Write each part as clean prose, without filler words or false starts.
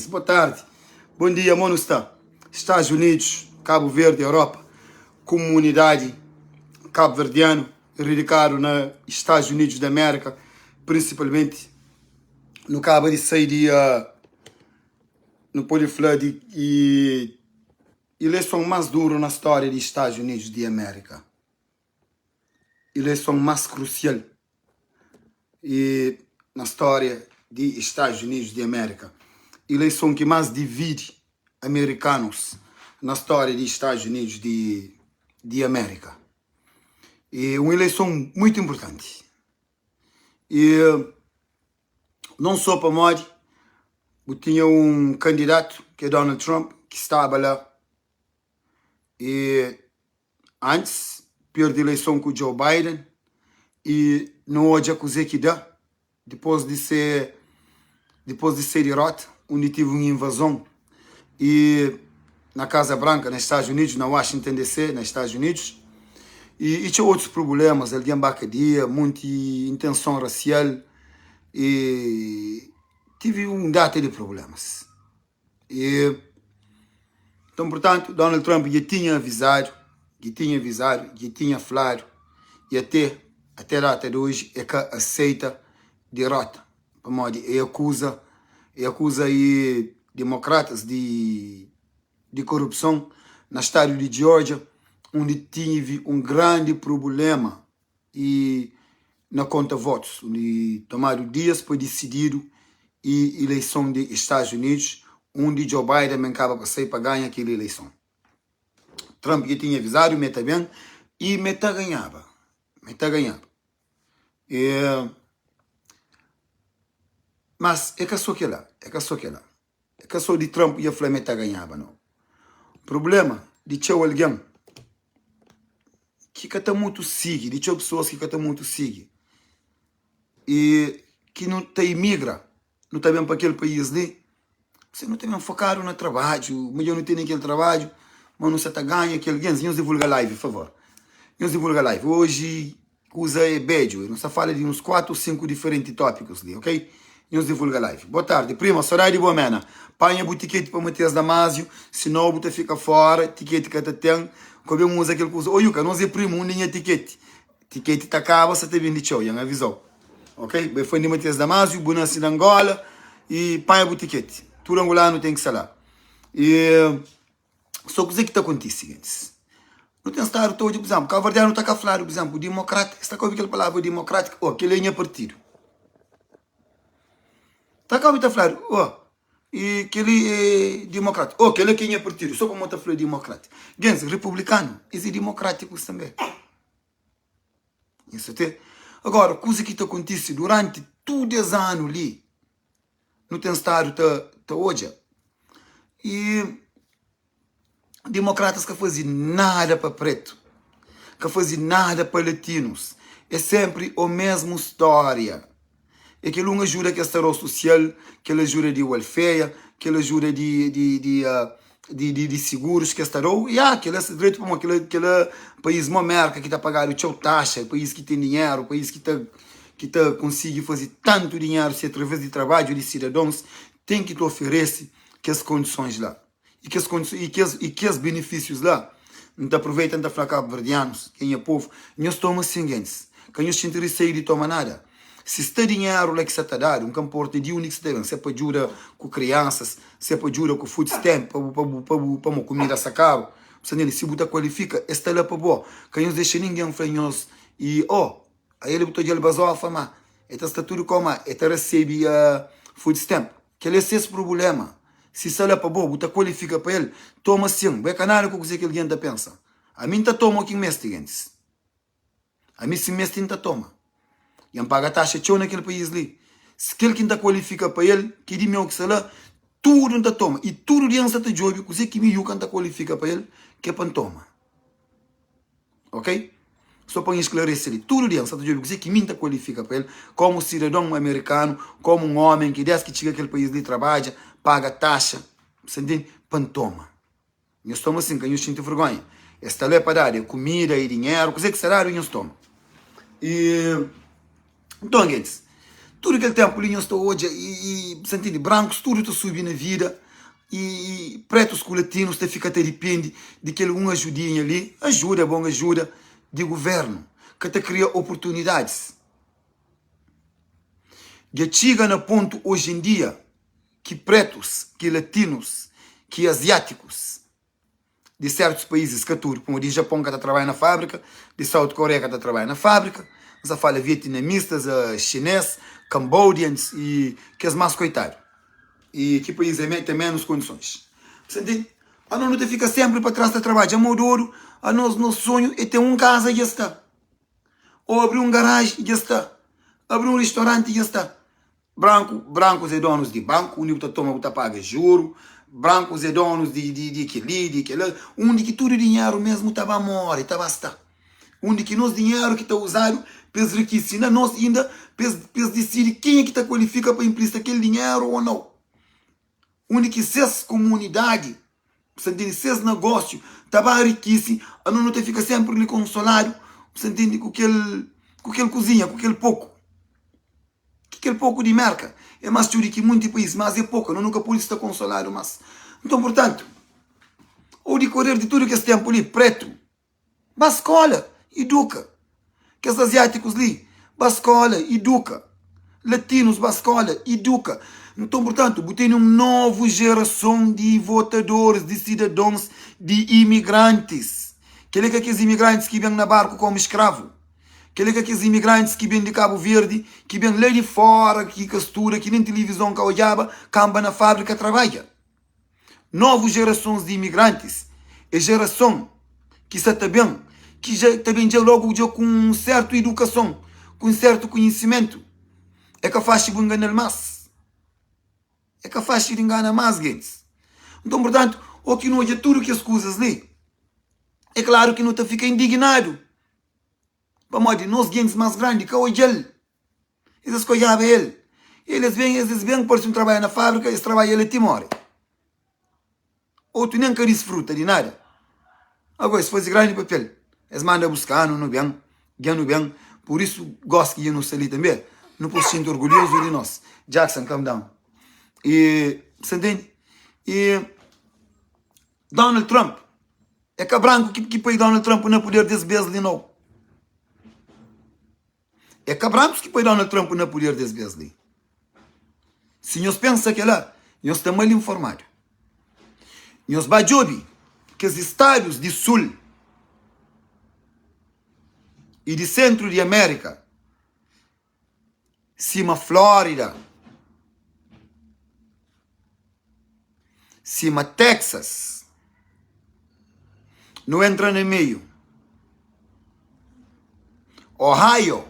Boa tardi, bom dia, mo nu sta? Estados Unidos, Cabo Verde, Europa, comunidade cabo-verdiano radicado na Estados Unidos da América, principalmente nu caba di sai di uh, nu pode fla di e, eleição mais duro na história di Estados Unidos di América. Ileison más krusial na stória di Stadus Unidus di Amérika. Ileison ki más dividi amerikanus na stória di Stadus Unidus di Amérika. E un ileison muitu inpurtanti. E non sô pamodi bu tinha un kandidatu ki é Donald Trump ki staba la e Antis perde ileison ku Joe Biden y nu odja kuze ki da dipos di se dipos di se dirota undi tive un invazon y na Casa Branca na Estados Unidos na Washington DC na Estados Unidos y txeu otus prublemas algen ba kadia munti intenson rasial y tive un data di prublemas. E, então, portanto, Donald Trump já tinha avisado, já tinha avisado, já tinha falado, e até, até data de hoje é que aceita derrota. Pamodi e acusa, e acusa aí democratas de, de corrupção na estado de Georgia, onde tive um grande problema i na konta votus, undi tomadu dias pa disididu i ileison di Estados Unidos, undi Joe Biden ben kaba pa sai pa ganha kel ileison. Trump dja tinha avizadu ma e ta ben i ma e ta ganhaba, ma e ta ganhaba. E, mas e ka so kela, e ka so kela. É ka sô di Trump dja fla ma el ta ganhaba nau. Prubléma di txeu algen ki ka ta mutu sigi, di txeu pesoas ki ka ta mutu sigi i ki nu ta imigra, nu ta ben pa kel país li, si nu ta ben fokadu na trabadju, midjór nu tene kel trabadju, ma nu sa ta ganha kel. Gentis, nhos divulga live, favor. Nhos divulga live. Oji. Kuza é bedju, nu sta fala di uns 4 ou 5 diferenti tópikus li, ok? Nhos divulga live. Boa tardi, prima, sodadi di bo mena. Panha bu tiketi pa Matias Damasio, sinau bu ta fika fora, tiketi ka ta ten. Ka ben uza kel kuza. Ô Yuka, nos é primu, undi nha tiketi? Tiketi ta kaba, sa ta bindi txeu, dja N avizau. Ok? Bu é fã di Matias Damasio, bu nasi na Angola i panha bu tiketi. Tudu angolanu ten ki sta la. E. So kuzê ki ta kontise, gentis? Nu ten stadu ta odja, pur izénplu, kabuverdianu ta ka fladu, pur izénplu, dimokrátika, es ta ka obi kel palavra dimokrátika, oh, kel-li é nha partidu. Ta ka obi ta fladu, oh, i kel-li é dimokrátiku, oh, kel-li ki é nha partidu, so pamodi ta fla dimokrátiku. Gentis, republikanu, es é dimokrátikus tanbê. Nhos ta te? Agora, kuza ki ta kontise duranti tudu es anu li, nu ten stadu ta, ta odja. I dimokratas ka faze nada pa pretu, ka faze nada pa latinus. É senpri o mesmu stória. É kel un ajuda ki es ta da-u susial, kel ajuda di welfare, kel ajuda di, di, di, di, di, di sigurus ki es ta da-u. Ya, kel-la sta dretu pamodi kel-la, kel-la país mo Mérka ki ta pagadu txeu taxa, país ki ten dinheru, país ki ta, ki ta konsigi faze tantu dinheru si através di trabadju di sidadons ten ki ta oferese kes kondisons la i kes kondisons i kes i kes benefisius la. N ta aproveita N ta fla kabuverdianus ki é nha povu, nhos toma sin gentis, ka nhos xinti riseiu di toma nada. Si sta dinheru la ki sa ta dadu, N ka nporta di undi ki sa ta ben, si é pa djuda ku kriansas, si é pa djuda ku food stamp, pa bu pa bu pa bu pamo kumida sa karu, bu sta ntende? Si bu ta kualifika, es sta la pa bo. Ka nhos dexa ningen fla nhos i oh, ael bu ta odja-l bazofa ma e ta sta tudu kau ma e ta resebe food stamp. Kel-li é ses prubléma. Si sta la pa bo, bu ta kualifika pa el, toma sin. Bo é ka nada ku kuzê ki algen ta pensa. Ami N ta toma o ki N meste, gentis. Ami si N meste N ta toma. Dja N paga taxa txeu na kel país li. Si kel ki N ta kualifika pa el, ki di meu ki sta la, tudu N ta toma. I tudu dia N sta ta djobe kuzê ki mi Yuka N ta kualifika pa el, ki é pa N toma. Ok? Só pa N esclarece li, tudu dia N sa ta djobe kuzê ki mi N ta kualifika pa el komu sidadon amerikanu, komu un omen ki des ki txiga kel país li trabadja, paga taxa, bu sa ntende? Pa N toma. Nhos toma sin, ka nhos xinti vergonha. Es sta la é pa dadu, é kumida, é dinheru, kuzê ki sta dadu nhos toma. E, nton, gentis, Tudu kel ténpu li nhos ta odja i, sa ntende, brankus tudu ta subi na vida i pretus ku latinus ta fika ta dipende di kel un ajudinha li, ajuda, bon ajuda di govérnu, ka ta kria oportunidadis. Dja txiga na pontu oji en dia ki pretus, ki latinus, ki aziátikus di sértus paízis, ka tudu, pamodi di Japon ka ta trabadja na fábrika, di South Korea ka ta trabadja na fábrika, N sa fala vietnamistas, xinês, cambodians i kes más koitadu i ki país é ten ménus kondisons. Bu ntende? Anos nu ta fika sénpri pa tras ta trabadja mô dodu, anos nos sonhu é ten un kaza dja sta, ô abri un garaji dja sta, abri un ristoranti dja sta. Branku, brancos é donos di banku, undi bu ta toma bu ta paga juru, brancos é donos di di di kel-li, di kel-la, undi ki tudu dinheru mesmu ta ba more, ta ba sta. Undi ki nos dinheru ki ta uzadu pa es rikisi na nos inda pa es pa es disidi kenha ki ta kualifika pa inprista kel dinheru o nau. Undi ki ses kumunidadi, bu sta ntende, ses nagósiu ta ba rikisi, anos nu ta fika sénpri li konsoladu, bu sta ntende, ku kel ku kel kuzinha, ku kel poku. Ki kel poku di Merka é más txeu di ki munti país, mas é poku, no nu ka pode sta konsoladu más. Nton, purtantu, ô dikorer di tudu kes ténpu li, prétu, ba skóla, iduka. Kes aziátikus li, ba skóla, iduka. Latinus, ba skóla, iduka. Nton, purtantu, bu tene un novu jerason di votadoris, di sidadons, di imigrantis. Kel-li ka kes imigrantis ki ben na barku kómu skravu. Kel-li ka kes imigrantis ki ben di Kabu Verdi, ki ben la di fóra, ki ka studa, ki nen tilivizon ka odjaba, kanba na fábrika trabadja. Novu jerasons di imigrantis é jerason ki sa ta ben, ki dja ta ben dja lógu dja ku un sértu idukason, ku un sértu konhisimentu. É ka faxi bu ngana-l más. É ka faxi di ngana más gentis. Nton, purtantu, óki nu odja tudu kes kuzas li, é klaru ki nu ta fika indignadu. Pamodi nos gentis más grandi ka odja-l, es es ka odjaba el. El es ben, es es ben, parse un trabadja na fábrika, es trabadja la ti móre. Otu nen ka disfruta di nada. Agó es faze grandi papel, es manda buska-nu, nu ben, dja nu ben. Pur isu, gósi ki dja nu sta li tanbê, nu pode xinti orgulhozu di nos. Jackson, calm down. E, sa ntende? E Donald Trump. É ka branku ki, ki poi Donald Trump na puder des bes li nau. É ka brankus ki poi Donald Trump na puder des bes li. Si nhos pensa kela, nhos sta mal informadu. Nhos ba djobi kes stadus di sul i di sentru di Amérika sima Flórida, sima Texas, nu entra na meiu, Ohio,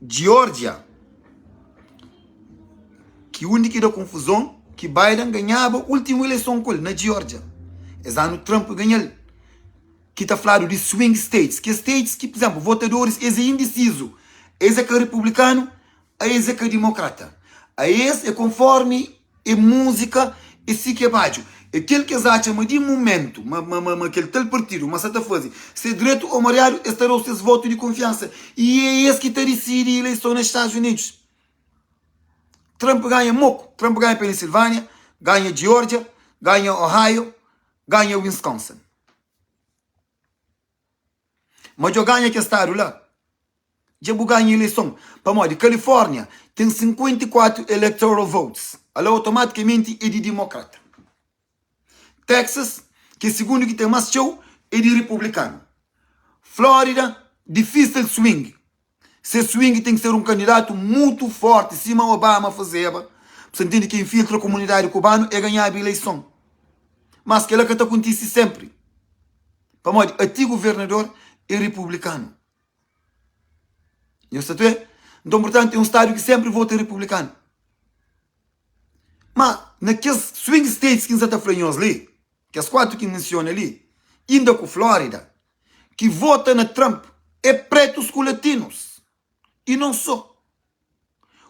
Georgia, ki undi ki da konfuzon ki Biden ganhaba últimu ileison ku el na Georgia, es anu Trump ganha-l. ki ta fladu di swing states, kes states ki, pur izénplu, votadoris es é indisizu, es é ka republikanu, a es é ka dimokrata, a es é konformi é múzika, é si ki é badju, é kel ki es atxa ma di mumentu ma ma ma ma kel tal partidu ma sa ta faze se dretu ô mariadu es ta da-u ses votu di konfiansa i é es ki ta disidi ileison na Stadus Unidus. Trump ganha moku, Trump ganha Pensilvânia, ganha Georgia, ganha Ohio, ganha Wisconsin. Ma djo ganha kes stadu la, dja bu ganha ileison. Pamodi California ten 54 electoral votes, ala automaticamenti é di dimokrata. Texas, ki é sigundu ki ten mas txeu, é di ripublikanu. Florida, difisil swing. Se swing ten ki ser un kandidatu mutu forti, sima Obama fazeba, bu sa ntende, ki infiltra komunidadi kubanu e ganhaba ileison. Mas kela ka ta kontise senpri, pamodi ati guvernador e ripublikanu. Nhos ta tue? Nton, purtantu, e un stadu ki senpri vota ripublikanu. Ma na kes swing states ki N sa ta fla nhos li, Kes 4 ki N mensiona li, inda ku Flórida, ki vota na Trump é pretus ku latinus, i non so.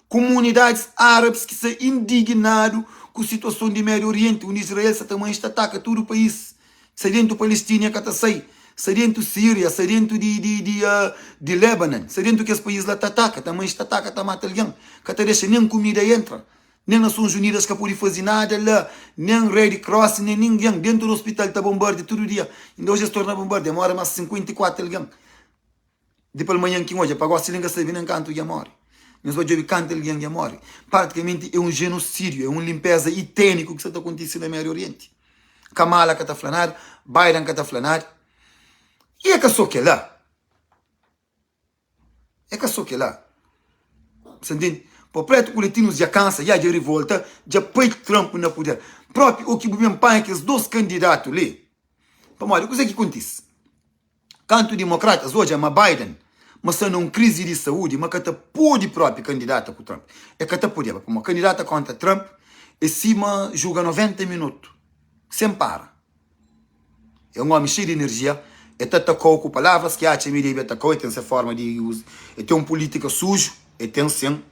Kumunidadis árabis ki sta indignadu ku situason di Médiu Orienti, undi Israel sta ta manxe ta ataka tudu país, sta dentu Palestina ka ta sai. Sta dentu Síria, sta dentu di, di, di, uh, di Lebanon, sta dentu kes país la ta ataka, ta manxe, ta ataka, ta mata algen, ka ta dexa nen kumida entra, nen Nasons Unidas ka pode faze nada la, nen Red Cross, nen ningen. Dentu di ospital ta bombardia tudu dia. Inda oji es torna bombardia, móre más 54 algen. Di palmanhan ki N odja pa gosi li N ka sabe nen kantu dja móre. Nhos ba djobe kantu algen dja móre. Pratikamenti é un jenosídiu, é un linpeza iténiku ki sta ta kontise na Médiu Orienti. Kamala ka ta fla nada, Biden ka ta fla nada. I é ka so kel-la. É ka so kel-la. Sa ntende? Pa pretu ku latinus dja kansa, ya dja rivolta, dja poi Trump na puder. Propi o ki bu ben panha kes dos kandidatu li. Pamodi kuzê ki kontise? Kantu dimokratas odja ma Biden ma sta na un krizi di saúdi ma ka ta pode propi kandidata ku Trump. E ka ta podeba, pamodi kandidata kontra Trump e sima juga 90 minutu sen para. E un omi xeiu di enerjia, e ta atakau ku palavras ki atxa ma e debe atakau, e ten se forma di uza, e ten un pulitika suju, e ten sin,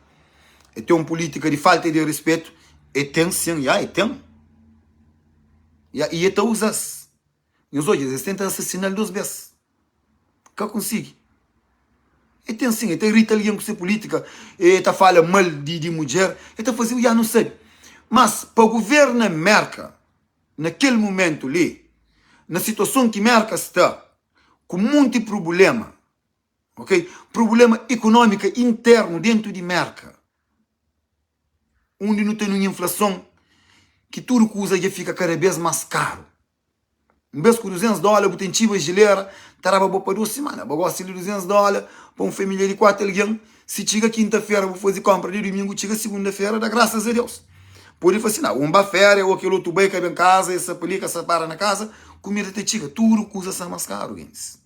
e ten un pulitika di falta di rispetu, e ten sin, ya e ten, ya i e ta uza-s. Nhos odja, es tenta asasina-l dos bes. Ka konsigi. E ten sin, e ta irita algen ku se pulítika, e ta fala mal di di mudjer, e ta faze, ya nu sabe. Mas pa guverna Merka na kel mumentu li, na situason ki Merka sta, ku munti prubulema, ok, prubulema ikunómika internu dentu di Merka, undi nu ten un inflason ki tudu kuza dja fika kada bes más karu. Un bes ku 200 dóla bu ta intxiba jilera, ta daba bo pa dos simana. Bo gosi di 200 dóla pa un família di 4 algen, si txiga kinta-fera bu faze kónpra di dumingu, txiga sigunda-fera, da grasas a Deus. Pode fla si, na, un ba féria ô kel otu bai ka ben kaza, es sta pa li, ka sta para na kaza, kumida ta txiga. Tudu kuza sta más karu, gentis.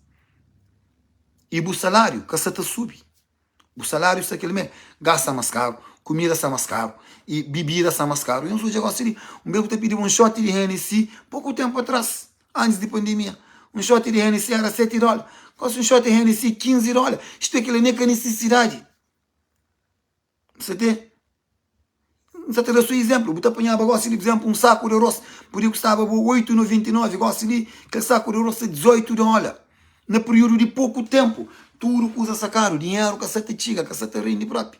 I bu saláriu ka sta ta subi. Bu saláriu sta kel mé. Gás sta más karu, kumida sta más karu i bibida sta más karu. Nhos odja gósi li, un bês bu ta pidiba un xoti di Hennessy poku ténpu atras, antis di pandemia, un xoti di Hennessy éra 7 dóla. Gósi un xoti di Hennessy é 15 dóla. Istu é, kel-li n'é ka nisisidadi. Bu sa te? N sa ta da so izénplu. Bu ta panhaba gósi li, pur izénplu, un saku di arôs podia kustaba bo 8,99. Gósi li, kel saku di arôs sta 18 dóla. Na períodu di poku ténpu, tudu kuza sta karu, dinheru ka sa ta txiga, ka sa ta rende propi.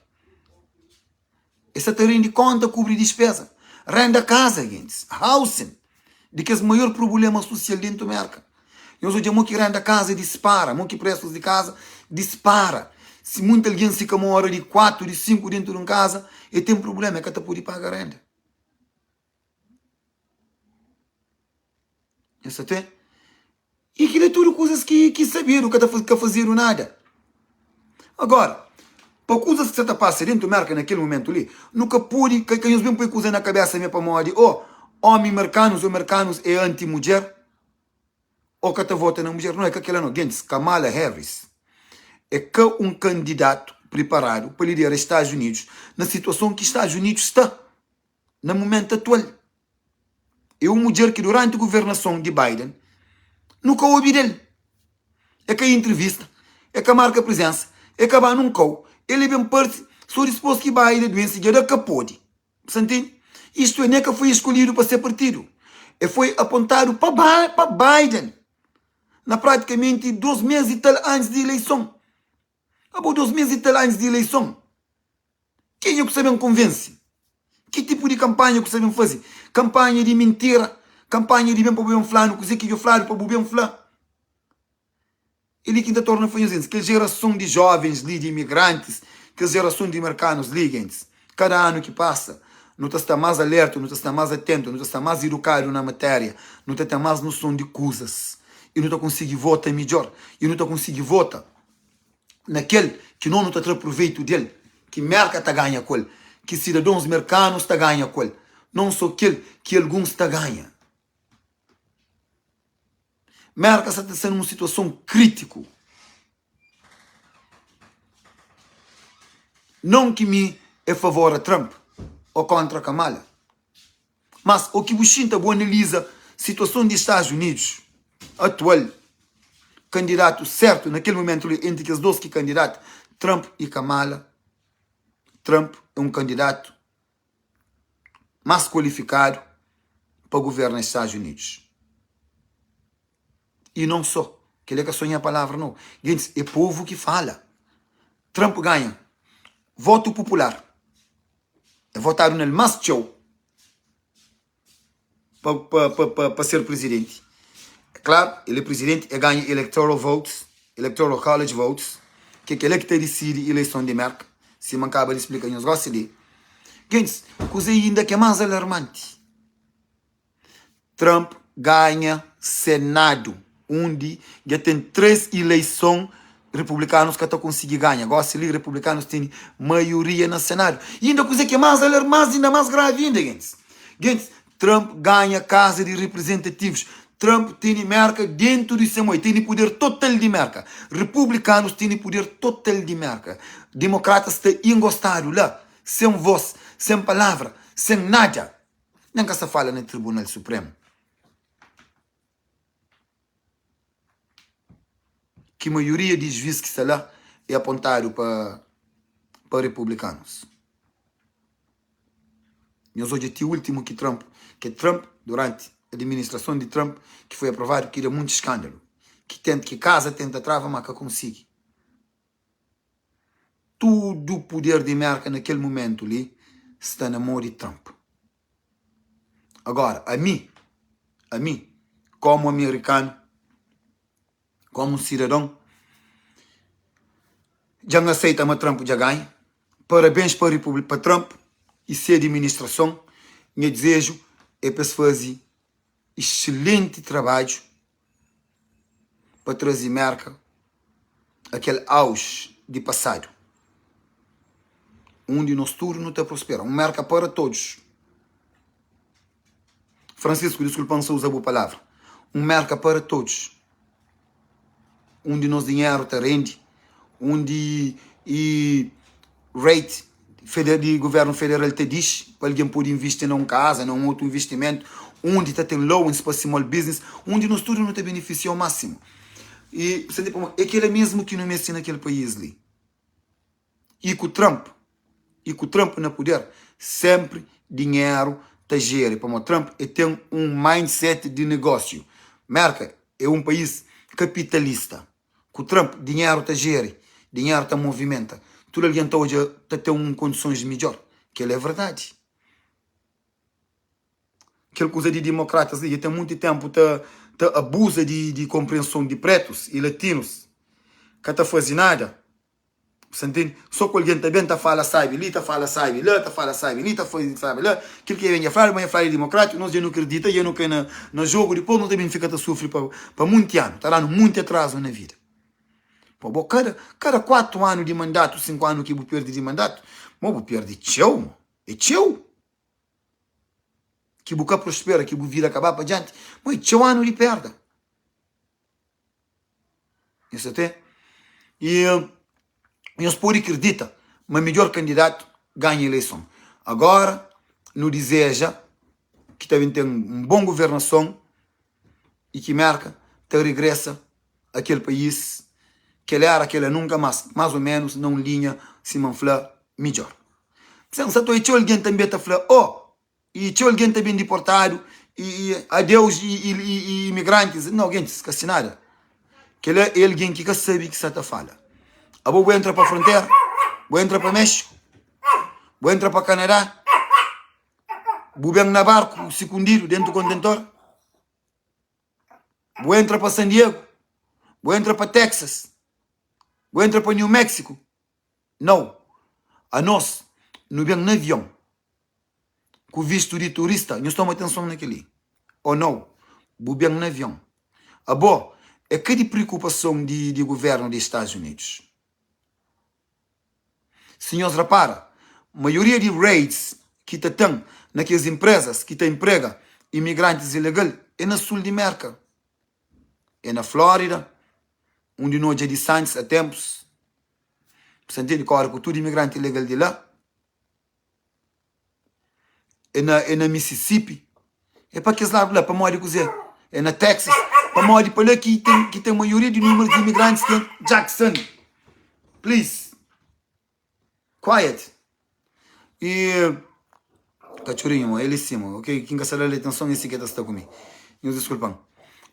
E sa ta rende kónta kubri dispéza. Renda kaza, gentis, housing, di kes maior prubléma susial déntu Mérka. Nhos odja mo ki renda kaza dispara, mo ki presus di kaza dispara. Si munti algen si ka mora di 4, di 5 dentu di un kaza, e ten prublema, e ka ta pudi paga renda. Nhos ta ten? I kila é tudu kuzas ki ki sabedu, ka ta ka fazedu nada. Agora, pa kuzas ki sa ta pasa dentu Merka na kel mumentu li, nu ka pudi, ka ka nhos ben poi kuza na kabesa mi pamodi, oh, omi merkanus ou merkanus é anti mudjer. Ô ka ta vota na mudjer. No, é ka kela no. Gentis, Kamala Harris é ka un kandidatu priparadu pa lidera Stadus Unidus na situason ki Stadus Unidus sta na mumentu atual. É un mudjer ki duranti guvernason di Biden nu ka obi del. É ka intrivista, é ka marka prizensa, é ka ba nun kau. El é ben parse so dispos ki Biden duense dja da ka pode. Sa ntende? Istu é, ne ka foi eskolhidu pa se partidu. E foi apontadu pa pa Biden na pratikamenti dos mes i tal antis di ileison. Abo dos mes i tal antis di ileison, kenha ku sa ben konvense? Ki tipu di kanpanha ku sa ben faze? Kanpanha di mintira? Kanpanha di ben pa bu ben fla-nu kuze ki djo fladu pa bu ben fla? É li ki N ta torna fla nhos gentis, kel jerason di jovens li, di imigrantis, kel jerason di merkanus li, gentis, kada anu ki pasa, nu ta sta más alertu, nu ta sta más atentu, nu ta sta más idukadu na matéria, nu ta ten más noson di kuzas i nu ta konsigi vota midjór, i nu ta konsigi vota na kel ki nos nu ta tra proveitu di el, ki Merka ta ganha ku el, ki sidadons merkanus ta ganha ku el, non so kel ki alguns ta ganha. Merka sta ta sta nun situason kritiku. Non ki mi é favor a Trump o kontra Kamala, mas o ki bu xinta bu analiza situason di Stadus Unidus atual, kandidatu sertu na kel mumentu li entri kes dos ki kandidata, Trump i Kamala, Trump é un kandidatu más kualifikadu pa guverna Stadus Unidus. I non so. Kel-li é ka sô nha palavra nau. Gentis, é povu ki fala. Trump ganha votu popular. É votadu nel más txeu pa, pa, pa, pa, pa ser prizidenti. É klaru, el é prizidenti, el ganha electoral votes, electoral college votes, ki é kel-la ki ta disidi ileison di Merka, sima N kaba di splika nhos gósi li. Gentis, kuzê inda ki é más alarmanti? Trump ganha Senadu, undi dja ten 3 ileison republikanus ka ta konsigi ganha. Gosi li republikanus tene maioria na Senadu. I inda kuzê ki é más alarmante, inda más gravi inda, gentis? Gentis, Trump ganha Kaza di Reprezentativus. Trump tene Merka dentu di se mô, el tene puder total di Merka. Republikanus tene puder total di Merka. Demokratas sta ingostadu la, sen vós, sen palavra, sen nada. Nen ka sta fala na Tribunal Supremu ki maioria di juiz ki sta la é apontadu pa pa republikanus. Nhos odja ti ultimu ki Trump, ki Trump duranti administrason di Trump ki foi aprovadu ki da munti skandalu, ki tenta ki kaza tenta trava ma ka konsigi. Tudu puder di Merka na kel mumentu li sta na mô di Trump. Agora, ami, ami, komu amerikanu, komu sidadon, dja N aseita ma Trump dja ganha. Parabens pa pa Trump i se adiministrason. Nha dizeju é pa es faze exselenti trabadju pa traze Merka a kel auge di pasadu, undi nos tudu nu ta prospera, un Merka para todos. Francisco, diskulpa-m si uza bu palavra, un Merka para todos, undi nos dinheru ta rende, undi i rate di guvernu federal ta dixi pa algen pode invisti na un kaza, na un otu invistimentu, undi ta ten loans pa small business, undi nos tudu nu ta benefisia ao másimu. I é kela mesmu ki nu meste na kel país li. I ku Trump, i ku Trump na puder, sénpri dinheru ta jere, pamodi Trump e ten un mindset di negósiu. Merka é un país kapitalista. Ku Trump, dinheru ta jere, dinheru ta movimenta, tudu algen ta odja ta ten un kondisons midjor. Kel-la é verdadi. Kel kuza di dimokratas li dja ten munti tenpu ta ta abuza di di konprenson di pretus i latinus, ka ta faze nada. Bu sta ntende? So ku algen ta ben ta fala sabi li, ta fala sabi la, ta fala sabi li, ta fala sabi la, kel ki ben dja fladu, ma dja fladu é dimokrátiku, nos dja nu kridita, dja nu kai na na jogu, dipôs nu ta ben fika ta sufri pa pa munti anu, ta da-nu munti atrazu na vida. Pa bo kada kada 4 anu di mandatu, 5 anu ki bu perde di mandatu, mo bu perde txeu, mo, é txeu. Ki bu ka prospera, ki bu vida ka ba pa dianti, mo é txeu anu di perda. Nhos ta ten? I nhos pode kridita ma midjór kandidatu ganha ileison. Agóra, nu dizeja ki ta ben ten un bon governason i ki Mérka ta regresa a kel país ki el éra kel-la nunka más, más ô ménus na un linha, sima N fla, midjór. N sa ta odja txeu algen tanbê ta fla, Oh! I txeu algen ta ben diportadu i adeus i imigrantis. Nau, gentis, ka si nada. Kel-la é algen ki ka sabe ki sa ta fala. Abo bu entra pa frontera, bu entra pa Méxiku, bu entra pa Kanadá, bu ben na barku sikundidu dentu kontentor, bu entra pa San Diego, bu entra pa Texas, bu entra pa New Mexico. Nau, anos nu ben na avion. ku vistu di turista, nhos toma atenson na kel-li, ô nau, bu ben na avion. Abo é ka di preokupason di di govérnu di Estados Unidos. Si nhos rapara, maioria di raids ki ta ten na kes inprezas ki ta inprega imigrantis ilegal é na sul di Merka. É na Flórida, undi nu odja DeSantis a tenpus, bu sta ntende, kóre ku tudu imigranti ilegal di la. É na, é na Mississippi, é pa kes ladu la, pamodi kuzê? É na Texas, pamodi pa la ki ten, ki ten maioria di númeru di imigrantis ki Jackson, please, quiet. E katxorinhu, mo, el é si, mo, ok, ki N ka sta da-l atenson, é si ki el ta sta ku mi. Nhos diskulpa-m.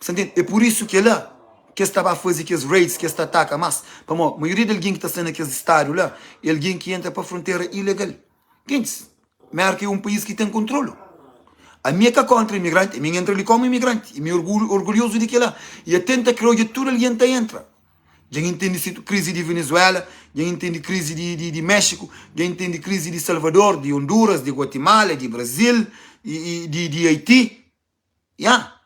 Sa ntende? É pur isu ki la. ki es ta ba faze kes raids ki es ta ataka más pamodi maioria di algen ki ta sta na kes stadu la é algen ki entra pa frontera ilegal. Gentis, Mérka é un país ki ten kontrolu. Ami é ka kóntra imigranti, ami N entra li kómu imigranti i mi é orgulhozu di kel-la. I até N ta krê odja tudu algen ta entra. Dja N intende situ krizi di Venezuela, dja N intende krizi di Méxiku, dja N intende krizi di Salvador, di Honduras, di Guatimala, di Brazil i di Haiti. Ya.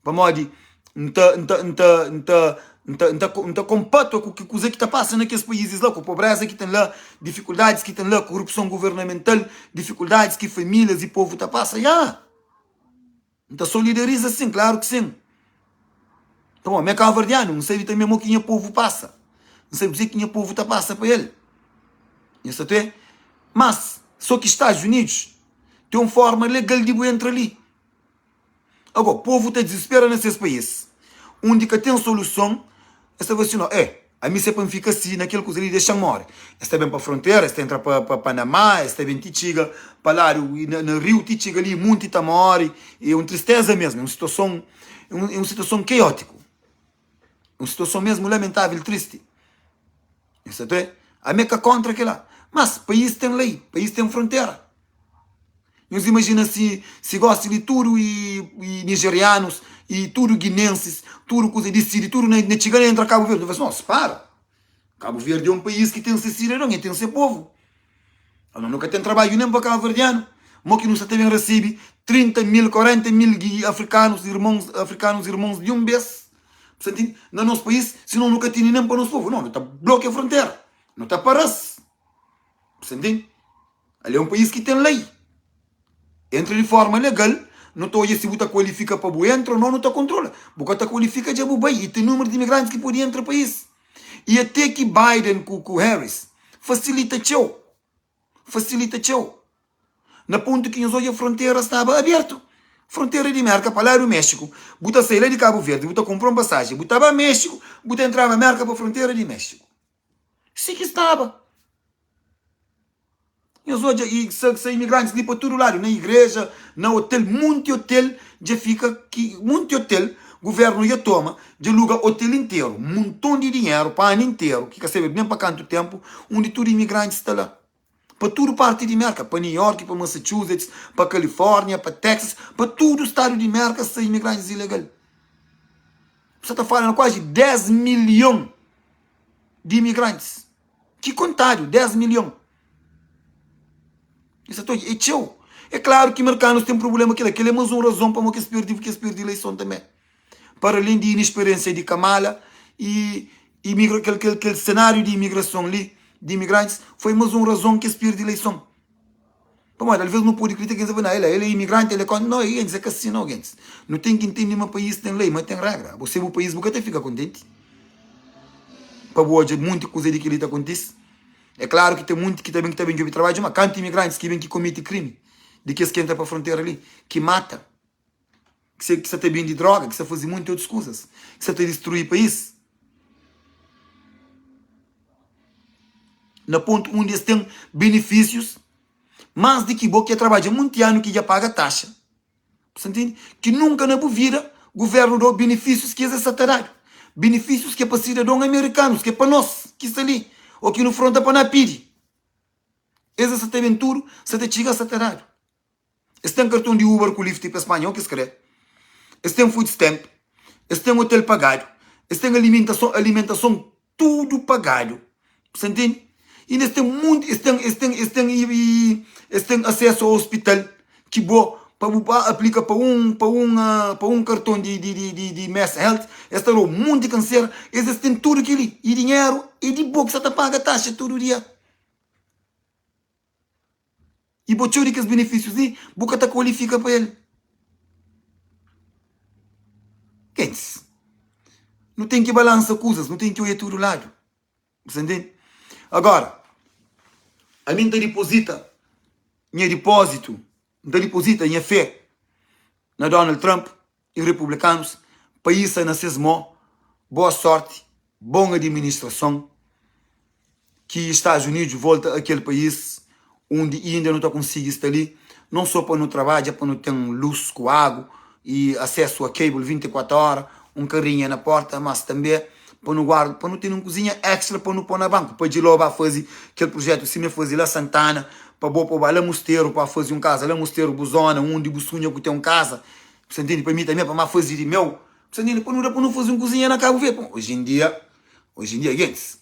Pamodi N ta, N ta, N ta, N ta, N ta, N ta, N ta konpatua ku ki kuze ki ta pasa na kes paízis la, ku pobreza ki ten la, difikuldadis ki ten la, korupson guvernamental, difikuldadis ki famílias i povu ta pasa. Ya. N ta solidariza sin, klaru ki sin. Pamodi mi é kabuverdianu, N sabe tanbe mo ki nha povu pasa. N sabe kuze ki nha povu ta pasa pa el. Nha sta te? Mas, so ki Stadus Unidus ten un forma legal di bu entra li. Ago, povu ta dizispera na ses país, undi ka ten soluson, es ta fla si, No, eh, ami se pa N fika si na kel kuza li, dexa-m móre. Es ta ben pa frontera, es ta entra pa, pa Panamá, es ta ben ti txiga pa ladu, na, na riu ti txiga li, munti ta móre. É un tristeza mesmu, é un situason, é un, é un situason keótiku. É un situason mesmu lamentável, tristi. Es ta tê, ami é ka kóntra kel-la. Mas, país ten lei, país ten frontera. Nhos imajina si si gosi li tudu i i nigerianus i tudu guinensis, tudu kuza disidi tudu na na txiga na entra Kabu Verdi. Nu fla si, nos para! Kabu Verdi é un país ki ten se sidadon, e ten se povu. Anos nu ka ten trabadju nen pa kabuverdianu. Mo ki nu sta ta ben risibi 30 mil, 40 mil afrikanus, irmons, afrikanus irmons di un bes, sa ntindi, na nos país, sinon nu ka tene nen pa nos povu. No, nu ta blokia frontera, nu ta para-s. Sa ntindi? Ali é un país ki ten lei. Entra di forma legal, nu ta odja si bu ta kualifika pa bu entra o no, nu ta kontrola. Bu ka ta kualifika dja bu bai. I ten numeru di imigrantis ki pode entra país. I ate ki Biden ku ku Harris fasilita txeu, fasilita txeu. Na pontu ki nhos odja frontera staba abertu. Frontera di Merka pa ladu Méxiku, bu ta sai la di Kabu Verdi, bu ta kunpra un pasajen, bu ta ba Méxiku, bu ta entraba Merka pa frontera di Méxiku. Si ki staba. Nhos odja i sa sa imigrantis li pa tudu ladu, na igreja, na hotel, munti hotel dja fika ki munti hotel guvernu dja toma, dja luga hotel interu, munton di dinheru pa anu interu, ki ka sabedu nen pa kantu tenpu, undi tudu imigrantis sta la. Pa tudu parti di Merka, pa New York, pa Massachusetts, pa California, pa Texas, pa tudu stadu di Merka sta imigrantis ilegal. Bu sa ta fala na kuazi 10 milhon di imigrantis. Ki kontadu, 10 milhon. Es ta odja, é txeu. É klaru ki merkanus ten prubléma kila. Kel-la é más un razon pamodi ki es perde, ki es perde ileison tanbê. Para alén di inexperiénsia di Kamala i imigra, kel, kel, kel senáriu di imigrason li, di imigrantis, foi más un razon ki es perde ileison. Pamodi alvês nu pode kritika gentis, fla, el é imigranti, el é kóntra. Nau, gentis, é ka si nau, gentis. Nu ten ki ntende ma país ten lei, ma ten régra. Bo se bu país, bu ka ta fika kontenti pa bu odja monti kuza di kel-li ta kontise. É klaru ki ten monti ki ta ben ki ta ben djobe trabadju, ma kantu imigrantis ki ben ki komete krimi di kes ki entra pa frontera li, ki mata, ki sa ta bende droga, ki sa faze monti otus kuzas, ki sa ta distrui país. Na pontu undi es ten benefísius más di ki bo ki dja trabadja monti anu ki dja paga taxa. Bu sta ntende? Ki nunka na bu vida guvernu da-u benefísius ki es es sa ta dadu. Benefísius ki é pa sidadon amerikanus, ki é pa nos ki sta li ô ki nu fronta pa na pidi. Es es sa ta ben tudu, sa ta txiga, sa ta dadu. Es ten karton di Uber ku Lyft pa es panha o ki es kre. Es ten food stamp, es ten hotel pagadu, es ten alimentason, alimentason tudu pagadu. Bu sta ntende? Inda es ten monti, es ten, es ten, es ten i es ten asesu a hospital ki bo pa bu ba aplika pa un pa un pa un karton di di di di di Mass Health, es ta dau monti kansera, es es ten tudu kili i dinheru é di bo ki sa ta paga taxa tudu dia. I bo txeu di kes benefísius li, bu ka ta kualifika pa el. Gentis, nu ten ki balansa kuzas, nu ten ki odja tudu ladu. Bu sta ntende? Agora, ami N ta dipozita nha dipózitu, N ta dipozita nha fé na Donald Trump i republikanus pa isa na ses mô boa sorti, bon adiministrason, ki Stadus Unidus volta a kel país undi inda nu ta konsigi sta li, non so pa nu trabadja, pa nu ten lus ku agu i asesu a cable 24 ora. un karinha na porta, mas tanbe pa nu guarda, pa nu tene un kuzinha extra pa nu pô na banku, pa Djiló ba faze kel prujetu sima el faze la Santana, pa bo pa ba la Musteru pa faze un kaza la Musteru, bu zona undi bu sunha ku ten un kaza, bu sta ntende? Pa mi tanbe pa ma faze di meu, bu sta ntende? Pa nu da pa nu faze un kuzinha na Kabu Verdi. Oji en dia, oji en dia gentis,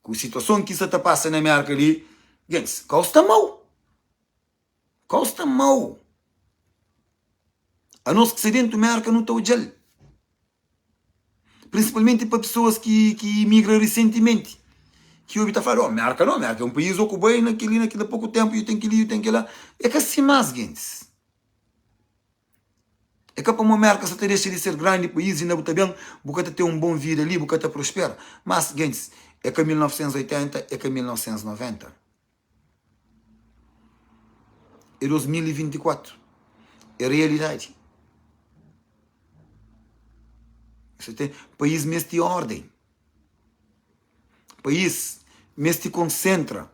ku situason ki sta ta pasa na Merka li, gentis, kau sta mau. Kau sta mau. Anos ki sta dentu Merka nu ta odjal. Prinsipalmenti pa pesoas ki ki imigra risentimenti. Ki obi ta fladu, oh Merka no, Merka é un país ô ku bai na keli na kila poku tempu e ten keli e ten kila. É ka si mas gentis. É ka pamo Merka sa ta dexa di ser grandi país inda bu ta ben bu ka ta ten un bon vida li bu ka ta prospera. Mas gentis, é ka 1980 é ka 1990. É 2024. É realidadi. Você tem, país meste ordem. País meste concentra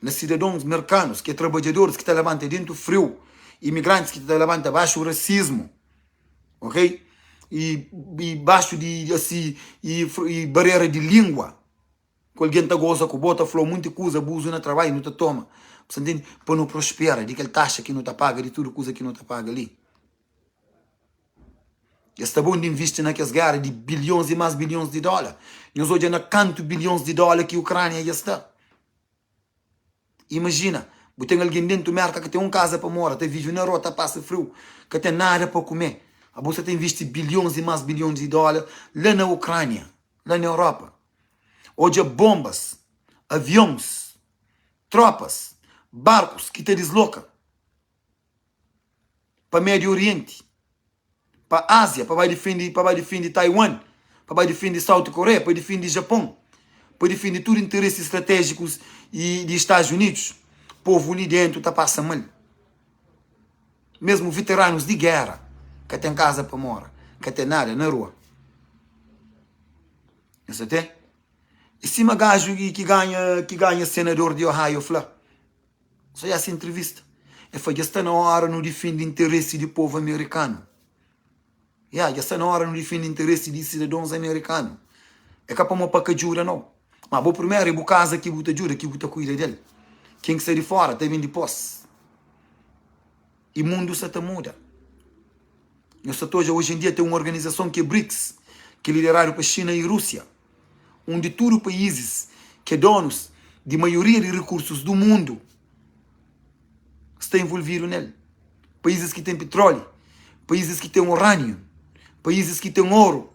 na cidadãos mercanos, que é trabalhadores que ta levanta dentro frio, imigrantes que ta levanta baixo racismo, ok? E, e baixo de assim e, e barreira de língua. Ku algen ta goza ku bo, ta fla-u munti kuza, abuzu na trabadju nu ta toma, bu sta ntende? Pa nu prospera di kel taxa ki nu ta paga, di tudu kuza ki nu ta paga li. Es ta bon di invisti na kes géra di bilhons i más bilhons di dóla. Nhos odja na kantu bilhons di dóla ki Ukránia dja sta. Imajina, bu ten algen déntu Mérka ka ten un kaza pa mora, ta vive na rua, ta pasa friu, ka ten nada pa kume. Abo sta ta invisti bilhons i más bilhons di dóla la na Ukránia, la na Europa. Odja bonbas, avions, tropas, barkus ki ta disloka pa Médiu Orienti, pa Ázia, pa bai difende, pa bai difende Taiwan, pa bai difende South Korea, pa difende Japon, pa difende tudu interesi stratéjikus i di Estados Unidos. Povu li dentu ta pasa mal. Mesmu veteranus di géra ka ten kaza pa mora, ka ten nada na rua. Nhos ta ten? E sima gaju ki ganha ki ganha senador di Ohio fla. Só essa entrevista. El fla, dja sta na hora nu difende interesi di povu amerikanu. Ya, dja sta na hora nu difende interesi di sidadons amerikanu. É ka pamo pa ka djuda nau. Ma bo primeru é bu kaza ki bu ta djuda, ki bu ta kuida del. Ken ki sta di fora ta ben dipos. I mundu sta ta muda. Nhos sta ta odja oji en dia ten un organizason ki é BRICS, ki é lideradu pa Xina i Rúsia, undi tudu paízis ki é donus di maioria di rikursus du mundu sta envolvidu nel. Paízis ki ten pitróli, paízis ki ten urâniu, paízis ki ten oru,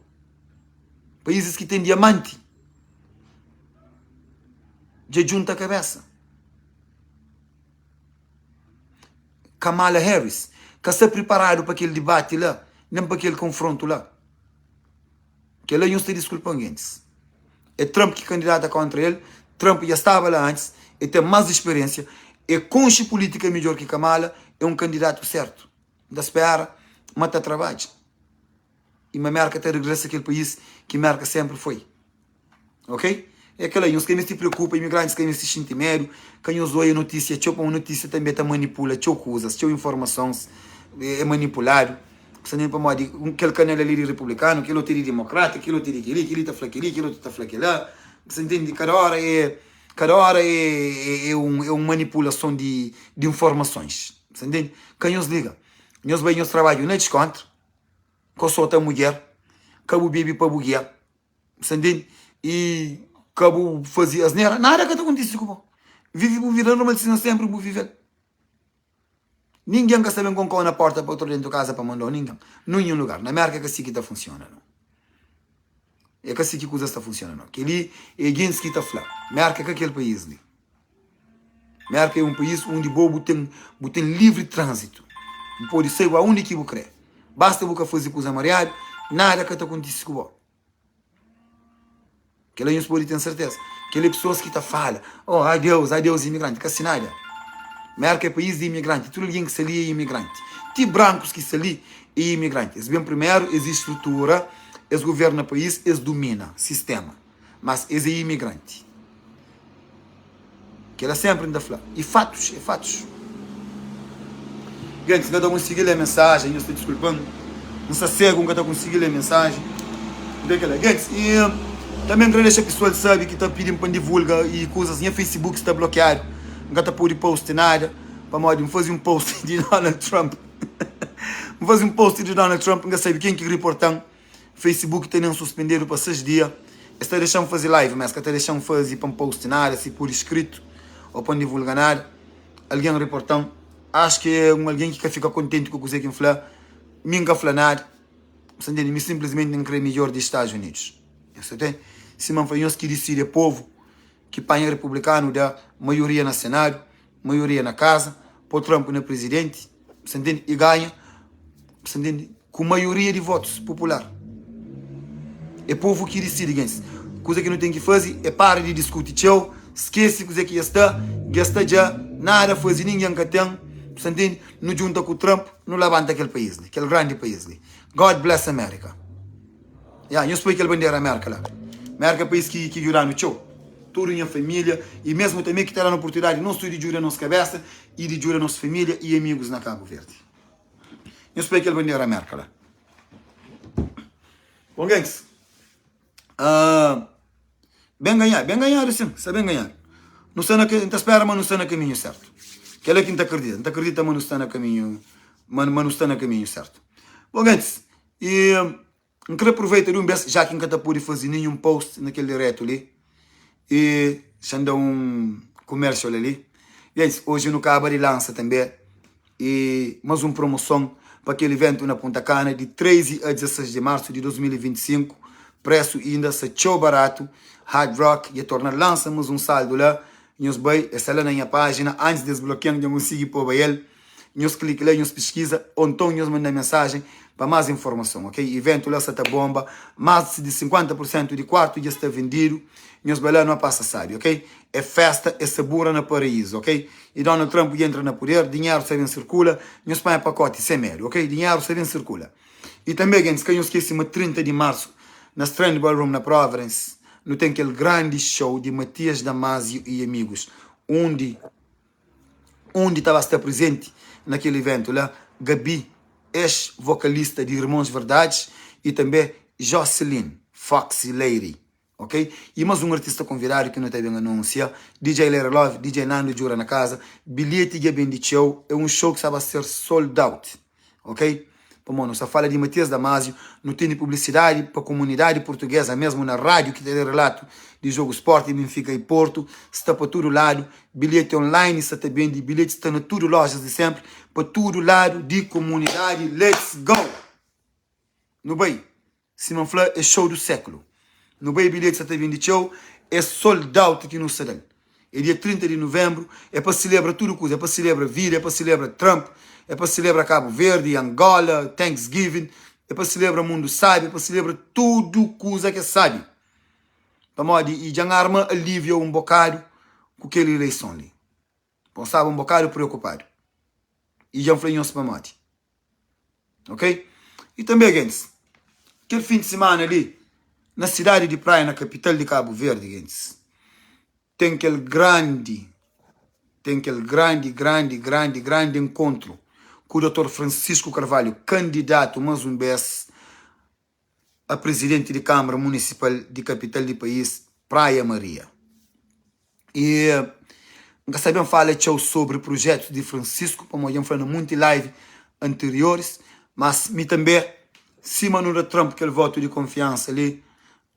paízis ki ten diamanti, dja djunta kabésa. Kamala Harris ka sta priparadu pa kel dibati la, nen pa kel konfrontu la. Kel-la nhos ta diskulpa-m, gentis. É Trump ki kandidata kontra el, Trump dja staba la antis, el ten más speriénsia, el konxe pulítika midjór ki Kamala, é un kandidatu sértu. N ta spera ma ta trabadja i ma Mérka ta regresa kel país ki Mérka sénpri foi. Ok? É kela, nhos ka meste preokupa, imigrantis ka meste xinti medu, ka nhos oia notísia txeu, pamodi notísia tanbe ta manipula txeu kuzas, txeu informasons é manipuladu, sa nen pamodi kel kanal ali di republikanu, kel otu é di dimokrata, kel otu é di keli, keli ta fla keli, kel otu ta fla kela, sa ntende? Kada ora é, kada ora é un, é un manipulason di informasons, sa ntende? Ka nhos liga, nhos bai nhos trabadju na diskontra, ka sota mudjer, ka bu bebe pa bu gia. Sa ntende? I ka bu faze asnera, nada ka ta kontise ku bo. Vive bu vida normal sima senpri bu vive-l. Ningen ka sta ben konko-u na porta pa tra dentu kaza pa manda-u ningen. Ninhun lugar. Na Merka é ka si ki ta funsiona no. É ka si ki kuzas ta funsiona no. Kel-li é gentis ki ta fla. Merka é ka kel país li. Merka é un país undi bo bu ten bu ten livri tránzitu. Bu pode sai ba undi ki bu kre. Basta bu ka faze kuza mariadu, nada ka ta kontise ku bo. Kela nhos pode ten serteza. Kel é pesoas ki ta fala, oh, adeus, adeus imigranti. Ka si nada. Merka é país di imigranti. Tudu algen ki sta li é imigranti. Ti brankus ki sta li é imigranti. Es ben primeru, es estrutura, es governa país, es dumina sistema. Mas es é imigranti. Kela sempri N ta fla. E fatus, é fatus. Gentis, N ka ta konsigi lé mensajen, nhos ta diskulpa-m. N sta segu, N ka ta konsigi lé mensajen. N ten kel-la. Gentis, i tanbê N krê dexa pesoal sabe ki ta pidi-m pa N divulga i kuzas. Nha Facebook sta blokiadu, N ka ta pode post nada pamodi N faze un post di Donald Trump. N faze un post di Donald Trump, N ka sabe ken ki riporta-m. Facebook tene-m suspendedu pa 6 dia. Es ta dexa-m faze live, ma es ka ta dexa-m faze pa N post nada, si pur iskritu ô pa N divulga nada. Algen riporta-m. Acho ki é un algen ki ka fika kontenti ku kuzê ki N fla. Mi N ka fla nada. Bu sta ntende? Mi sinplismenti N krê midjór di Stadus Unidus. Nhos sta ntende? Sima N fla nhos ki disidi é povu ki panha republikanu da maioria na Senadu, maioria na Kaza, pô Trump na prizidenti. Bu sta ntende? I ganha, bu sta ntende? Ku maioria di votus popular. É povu ki disidi, gentis. Kuza ki nu ten ki faze é para di diskuti txeu, skese kuzê ki dja sta, dja sta dja, nada faze ningen ka ten, bu sta ntende? Nu djunta ku Trump, nu labanta kel país li, kel grandi país li. God bless America. Ya, nhos poi kel bandera Merka la. Merka é país ki ki djuda-nu txeu. Tudu nha família i mesmu tanbê ki ta da-nu oportunidadi non sô di djuda nos kabésa i di djuda nos família i amigus na Kabu Verdi. Nhos poi kel bandera Merka la. Bon gentis, uh, ben ganhadu, ben ganhadu sin, sta ben ganhadu. Nu sta na, N ta spera ma nu sta na kaminhu sertu. Kel-la ki N ta kridita, N ta kridita ma nu sta na kaminhu, ma, ma nu sta na kaminhu sertu. Bon gentis, i N kre aproveita di un bes, ja ki N ka ta pode faze ninhun post na kel diretu li, i xa N da un commercial ali. Gentis, oji nu kaba di lansa tanbe i mas un promoson pa kel iventu na Punta Cana di 13 a 16 di marsu di 2025. Presu inda sta txeu baratu. Hard Rock dja torna lansa mas un saldu la. Nhos bai, e sta la na nha pajina, antis di es blokia-m dja N konsigi poba el. Nhos klika la, nhos piskiza ô nton nhos manda mensajen pa más informason, ok? Iventu la sta ta bonba, más di 50 pur sentu di kuartu dja sta vendidu. Nhos bai la, no pasa sabi, ok? É festa, é sabura na paraízu, ok? I Donald Trump dja entra na puder, dinheru sta ben sirkula, nhos panha pakoti sen medu, ok? Dinheru sta ben sirkula. I tanbe, gentis, ka nhos skese ma 30 di marsu, na Strand Ballroom, na Providence, nu ten kel grandi show di Matias Damasio i amigus, undi undi ta ba sta prezenti na kel iventu la Gaby, ex vokalista di Irmons Verdades i tanbe Jocelyn Foxy Lady, ok? I mas un artista konvidadu ki nu ta ben anunsia, DJ Larry Love, DJ Nando Djura na kaza, bilheti dja bendi txeu, é un show ki sta ba ser sold out. Ok? Pamodi nu sta fala di Matias Damasio, nu tene publisidadi pa komunidadi purtugeza mesmu na rádiu ki ta da relatu di jogu Sporting, Benfica y Porto, sta pa tudu ladu, bilheti online sta ta bendi, bilheti sta na tudu lojas di sempri, pa tudu ladu di komunidadi, let's go! Nu bai! Sima N fla é show do século. Nu bai bilheti sa ta bende txeu, é sold out ki nu sta da-l. É dia 30 di nuvenbru, é pa selebra tudu kuza, é pa selebra vida, é pa selebra Trump, é pa selebra Kabu Verdi, Angola, Thanksgiving, é pa selebra mundu sabi, é pa selebra tudu kuza ki é sabi. Pamodi i dja N arma alivia un bokadu ku kel ileison li. Pon staba un bokadu preokupadu. I dja N fla nhos pamodi. Ok? I tanbe, gentis, kel fin di simana li, na sidadi di Praia, na kapital di Kabu Verdi, gentis, ten kel grandi, ten kel grandi, grandi, grandi, grandi enkontru ku Dotor Francisco Carvalho, kandidatu mas un bes a prizidenti di Kâmara Munisipal di kapital di país, Praia Maria. I N ka sta ben fala txeu sobri prujétus di Francisco, pamodi dja N fla na munti live anterioris, mas mi tanbê, sima nu da Trump kel votu di konfiansa li,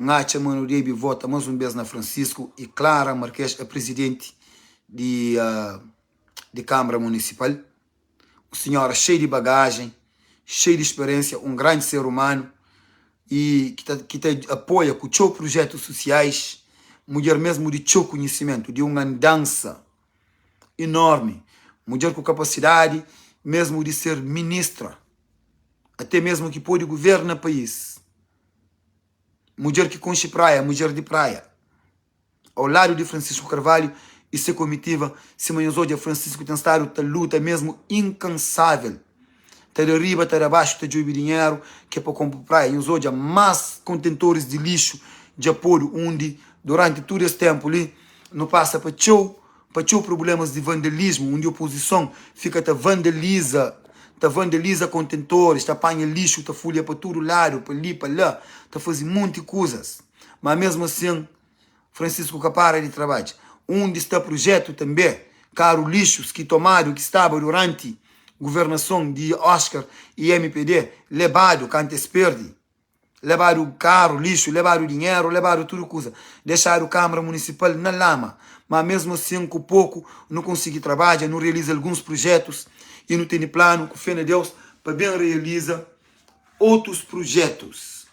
N atxa ma nu debe vota más un bês na Francisco i Clara Marques a prizidenti di di Kâmara Munisipal. Un sinhora xei di bagajen, xei di speriensia, un grandi ser umanu i ki ta ki ta apoia ku txeu prujétus susiais, mudjer mesmu di txeu konhisimentu, di un andansa inormi, mudjer ku kapasidadi mesmu di ser ministra, até mesmu ki pode guverna país, mudjer ki konxe praia, mudjer di praia. Ao ladu di Francisco Carvalho y se komitiva, sima nhos odja Francisco ten stadu ta luta mesmu inkansável, ta da riba ta da baxu ta djobe dinheru ke pa konpo praia. Nhos odja mas kontentoris di lixu dja podu undi duranti tudu es tenpu li nu pasa pa txeu pa txeu problemas di vandalismu undi opozison fika ta vandaliza. Ta vandaliza kontentoris, ta panha lixu, ta fulha pa tudu ladu, pa li, pa la, ta faze monti kuzas. Má mésmu asin, Francisco ka para di trabadja. Undi sta prujétu tanbê, karu lixus ki tomadu ki staba duranti guvernason di Oscar y mpd lebadu kantu es perde. Lebadu karu, lixu, lebadu dinheru, lebadu tudu kuza. Dexadu Kamara Munisipal na lama. Má mesmu asin, ku poku, nu konsigi trabadja, nu realiza alguns prujétus y nu tene planu, ku fé na Deus, pa ben realiza otus prujétus.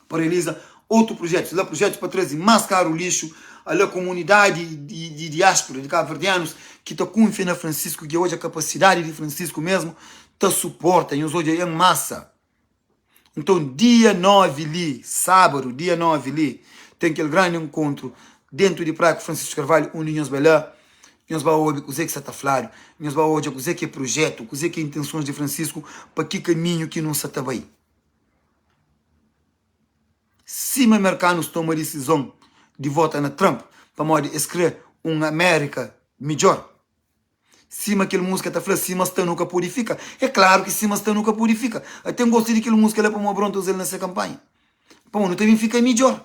Pa realiza otu prujétus. La prujétus pa traze más karu lixu, ala komunidadi di diáspora di kabuverdianus ki ta kunfia na Francisco, ki odja kapasidadi di Francisco mesmu, ta suporta, nhos odja en masa. Nton, dia 9 li, sábadu, dia 9 li, ten kel grandi enkontru dentu di Praia ku Francisco Carvalho, undi nhos bai la, nhos ba obi kuzê ki sa ta fladu, nhos ba odja kuzê ki é projetu, kuzê ki é intensons di Francisco, pa ki kaminhu ki nu sa ta bai. Sima merkanus toma disizon di vota na Trump, pamodi es kre un Amérika midjor. Sima kel múzika ta fla, sima sta nu ka pode fika. É klaru ki sima sta nu ka pode fika. Até N gosta di kel múzika la pamodi Bron ta uza-l na se kanpanha. Pamodi nu ta ben fika midjór.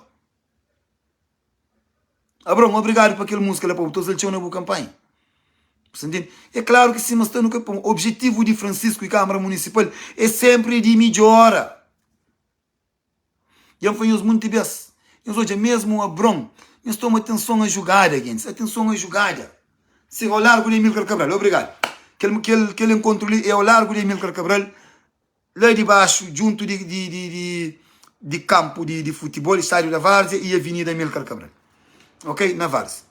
Abron, obrigadu pa kel múzika la pamodi bu ta uza-l txeu na bu kanpanha. Bu sta ntende? É klaru ki sima sta nu ka. Pamodi objetivu di Francisco i Kámara Munisipal é sénpri di midjora. Dja N fla nhos munti bês, nhos odja mesmu Abron, nhos toma atenson a jugada, gentis, atenson a jugada. Siga ao largu di Amílcar Cabral, obrigadu. Kel, kel, kel enkontru li é ao largu di Amílcar Cabral, la di baxu, djuntu di, di, di, di, di kanpu di, di futibol, Estádio da Várzea i Avenida Amílcar Cabral. Ok? Na Várzea.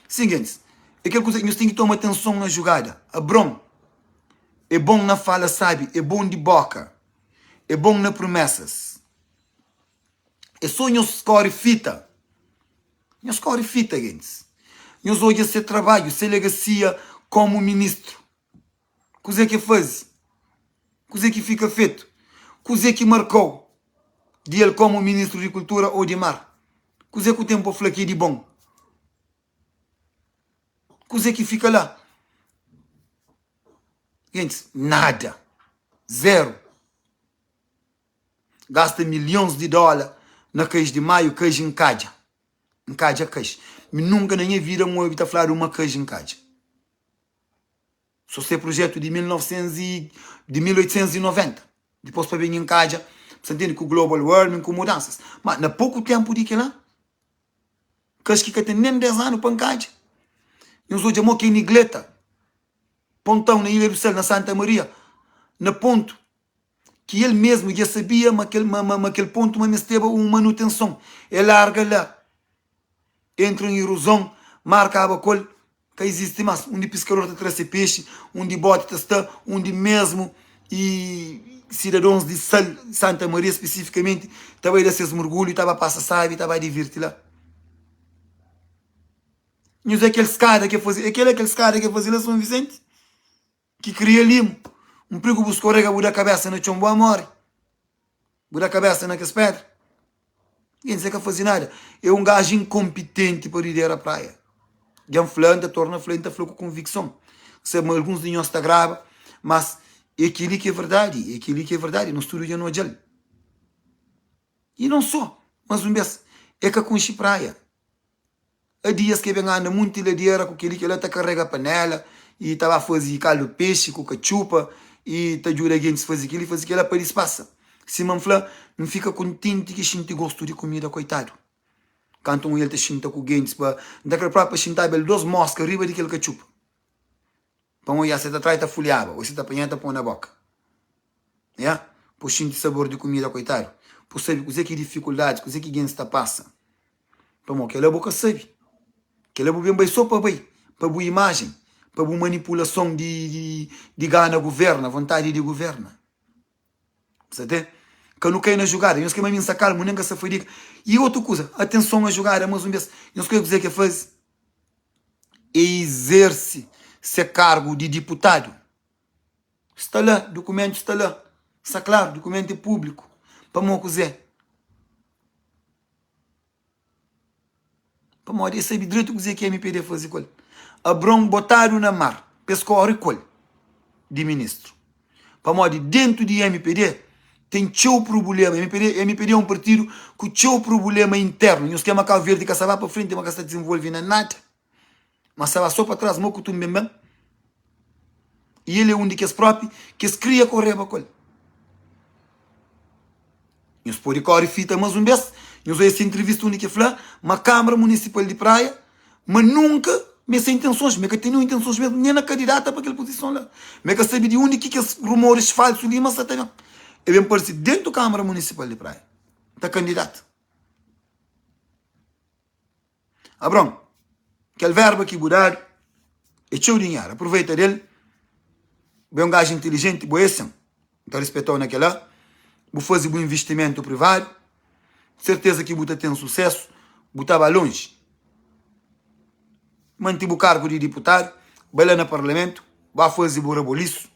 Sin, gentis, é kel kuza, nhos ten ki toma atenson a jugada. Abron é bon na fala sabi, é bon di boka. É bon na promesas. É sô nhos kóre fita. Nhos kóre fita, gentis. Nhos odja se trabadju, se legasia kómu ministru. Kuzê ki el faze? Kuzê ki fika fetu? Kuzê ki marka-u di el kómu ministru di kultura ô di mar? Kuzê ku ten pa fla ki é di bon? Kuzê ki fika la? Gentis, nada. Zero. Gasta milhons di dóla na kais di Maiu, kais nkadja. Nkadja kais. Mi nunka na nha vida N obi ta fladu ma kais nkadja. So se projetu di 1900 i, di 1890. Dipôs pa ben nkadja, bu sa ntende, ku global warming, ku mudansas. Ma na poku ténpu di kila, kais ki ka ten nen 10 anu pa nkadja. Nhos odja mo ki negleta. Pontão na Ilha do Sal, na Santa Maria, na pontu ki el mesmu dja sabia ma kel, ma, ma, ma kel pontu ma mesteba un manutenson. El larga la, entra un irozon, mar kaba ku el, ka izisti mas. Undi piskador ta tra se pexi, undi boti ta sta, undi mesmu i sidadons di Sal, Santa Maria spesifikamenti, ta bai da ses murgulhu, ta ba pasa sabi, ta ba divirti la. Nhos é kel skada ke faze, é kel-la kel skada ke faze la Son Visenti, ki kria limu. Un prigu bu skorega bu da kabesa na txon bu a more. Bu da kabesa na kes pedra. Gentis é ka faze nada. É un gaju inkonpitenti pa lidera praia. Dja N fla, N ta torna fla i N ta fla ku konvikson. N sabe ma alguns di nhos ta graba, mas é kel-li ki é verdadi, é kel-li ki é verdadi. Nos tudu dja nu odja-l. I non so, mas un bes, é ka konxe praia. A dias ki e ben anda munti ladera ku keli kela ta karega panela i ta ba fazi kaldu pexi ku katxupa i ta djuda gentis fazi keli fazi kela pa dispasa. Sima N fla, N fika kontenti ki xinti gostu di kumida koitadu. Kantu un el ta xinta ku gentis pa N ta kre propi pa xintaba el dos moska riba di kel katxupa. Pa N oiá se ta tra i ta fuliaba o se ta panha i ta pô na boka. Ya, pa bu xinti sabor di kumida koitadu. Pa bu sabe kuzê ki difikuldadis, kuzê ki gentis ta pasa. Pamodi kel-la bu ka sabe. Kel-la bu ben bai sô pa bai, pa bu imajen, pa bu manipulason di di gana guverna, vontadi di guverna. Bu sa te? Ka nu kai na jugada. Nhos krê ma mi N sta kalmu, nen ka sta fadiga. I otu kuza, atenson a jugada más un bês. Nhos krê kuzê ki el faze? E izerse se kargu di diputadu. Sta la, dukumentu sta la. Sta klaru, dukumentu é públiku. Pamodi kuzê? Pamodi es sabe dretu kuzê ki mpd faze ku el. Abron botadu na mar pa es kóre ku el. di ministru. Pamodi dentu di mpd ten txeu prubulema. Mpd mpd é un partidu ku txeu prubulema internu. Nhos ke ma Kabu Verdi ka sa ba pa frenti, ma ka sta dizenvolve na nada. Ma sa ba so pa tras, mo ku tun ben ben. I el é un di kes propi ki es kria koreba ku el. Nhos pode kore fita mas un bes, nhos oia se intrivista undi ki fla ma Kamara Munisipal di Praia ma nunka ma e sen intensons, ma e ka ten ninhun intensons mesmu nen na kandidata pa kel puzison la. Ma e ka sabe di undi ki kes rumoris falsu li ma sa ta ben. E ben parse dentu Kamara Munisipal di Praia ta kandidata. Abron, kel verba ki bu dadu é txeu dinheru, aproveita del. Bu é un gaju intilijenti, bu é sin, N ta rispetau na kela. Bu faze bu investimentu privadu, serteza ki bu ta ten susesu, bu ta ba lonji. Manti bu kargu di diputadu, bai la na parlamentu, ba faze bu rabolisu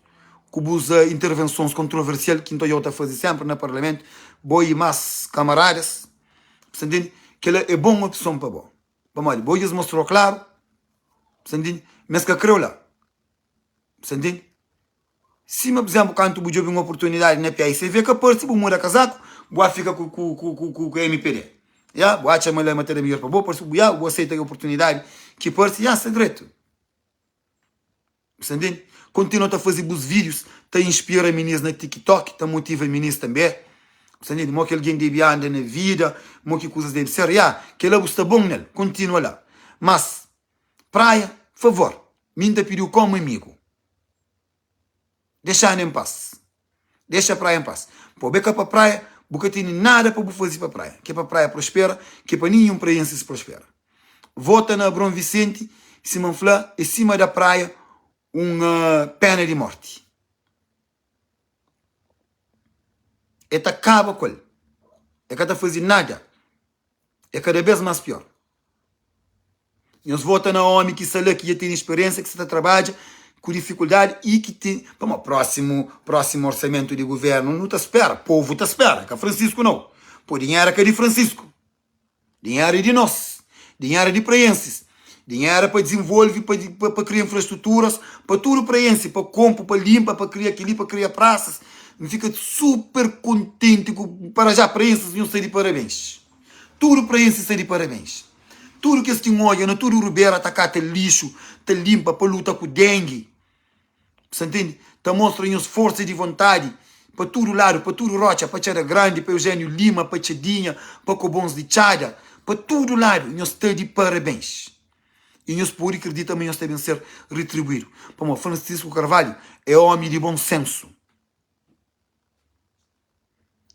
ku bus intervensons kontroversial ki N ta odjau ta faze senpri na parlamentu, bo i mas kamaradas. Bu sta ntende? Kela é bon opson pa bo. Pamodi bo dja es mostrou klaru, bu sta ntende? Ma es ka kreu la. Bu sta ntende? Sima, pur izénplu, kantu bu djobe un oportunidadi na PAICV, ka parse, bu muda kazaku, bu ba fika ku, ku, ku, ku, ku, ku MPD. Ya, bu atxa ma la ma ta da midjór pa bo, parse, bu, ya, bu aseita oportunidadi ki parse, ya, sta dretu. Bu sta ntende? Kontinua ta faze bus vídius, ta inspira minis na TikTok, ta motiva minis tanbê. Bu sta ntende? Mo ki algen debe anda na vida, mo ki kuzas debe ser. Ya, kel-la bu sta bon nel, kontinua la. Mas, Praia, favor, mi N ta pidi-u kómu amigu, dexa-nu en pas. Dexa Praia en pas. Pa bu ka pa Praia, bu ka tene nada pa bu faze pa Praia. Ke pa Praia prospera, ke pa ninhun praienses prospera. Vota na Abron Vicente, sima N fla, é sima da Praia un pena di morti. E ta kaba ku el. E ka ta faze nada. É kada bes más pior. Nhos vota na omi ki sta la, ki dja tene speriensia, ki sta ta trabadja ku difikuldadi i ki ten. Pamodi prósimu, prósimu orsamentu di guvernu nu ta spera, povu ta spera, ka Francisco nau. Po dinheru é ka di Francisco. Dinheru é di nos. Dinheru é di praiensis. Dinheru é pa dizenvolve, pa, pa, pa kria infrastruturas pa tudu praiensi, pa konpo, pa linpa, pa kria kili, pa kria prasas. N fika super kontenti ku, para já praiensis nhos sta di parabens. Tudu praiensis sta di parabens. Tudu kes ki N odja na tudu rubera ta kata lixu, ta linpa pa luta ku dengi. Bu sta ntende? Ta mostra nhos forsa di vontadi pa tudu ladu, pa tudu rotxa, pa Txada Grandi, pa Eugénio Lima, pa Txadinha, pa Kobons di Txada, pa tudu ladu. Nhos sta di parabens. I nhos pode kridita ma nhos ta ben ser ritribuidu. Pamodi Francisco Carvalho é omi di bon sensu.